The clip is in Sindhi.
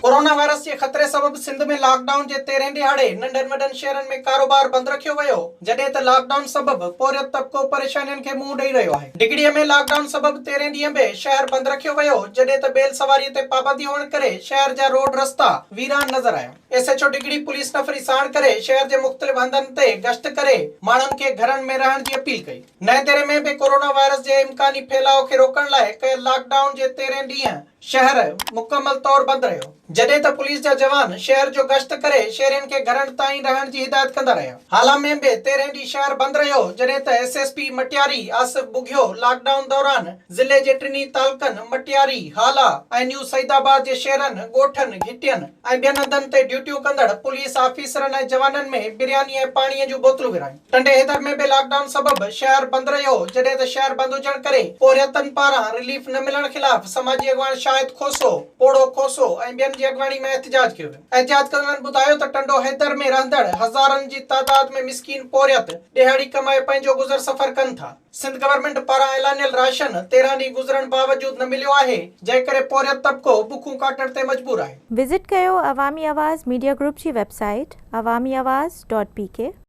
ڪورونا وائرس جي خطري سبب سنڌ ۾ لاڪ ڊائون جي تيرهين ڏهاڙي ننڍن وڏن شهرن ۾ ڪاروبار بند رکيو ويو، جڏهن ته لاڪ ڊائون سبب پورهيت طبقو پريشانين کي منهن ڏئي رهيو آهي. ڊگهڙي ۾ لاڪ ڊائون سبب تيرهين ڏينهن به شهر بند رکيو ويو، جڏهن ته بيل سواري تي پابندي هئڻ ڪري شهر جا روڊ رستا ويران نظر آيا. S H O Dighri police نفري ساڻ ڪري شهر جي مختلف هنڌن تي گشت ڪري ماڻهن کي گهرن ۾ رهڻ جي اپيل ڪئي. نئين ديري ۾ به ڪورونا وائرس جي امڪاني ڦهلاء کي روڪڻ لاء ڪيل لاڪ ڊائون جي تيرهين ڏينهن شهر مڪمل طور بند رهيو، جڏهن ته پوليس جا جوان شهر جو گشت ڪري شهرين کي گهرن تائين رهڻ جي هدايت ڪندا رهيا. هالا ۾ به تيرهين ڏينهن شهر بند رهيو، جڏهن ته S S P Matiari Asif Bughio lockdown دوران ضلعي جي ٽنهي تعلقن مٽياري، هالا ۽ نيو سعيدآباد جي شهرن، ڳوٺن، گهٽين ۽ ٻين هنڌن تي ڊيوٽيون ڪندڙ پوليس آفيسرن ۽ جوانن ۾ برياني ۽ پاڻي جون بوتلون ورهايون. ٽنڊي حيدر ۾ به لاڪ ڊائون سبب شهر بند رهيو، جڏهن ته شهر بند هجڻ ڪري پورهيتن پاران رليف نه ملڻ خلاف سماجي اڳواڻ شاهد کوسو، پوڙهو کوسو ۽ ٻين جي اڳواڻي ۾ احتجاج ڪيو ويو. احتجاج ڪندڙن ٻڌايو ته ٽنڊو حيدر ۾ رهندڙ هزارن جي تعداد ۾ مسڪين پورهيت ڏهاڙي ڪمائي پنهنجو گذر سفر ڪن ٿا. سنڌ گورنمينٽ پاران اعلانيل راشن 13 ڏينهن گذرڻ باوجود نه مليو آهي، جنهن ڪري پورهيت طبقو بکون ڪاٽڻ تي مجبور آهي. وزٽ ڪيو عوامي آواز ميڊيا گروپ جي website Awami Awaz dot P K.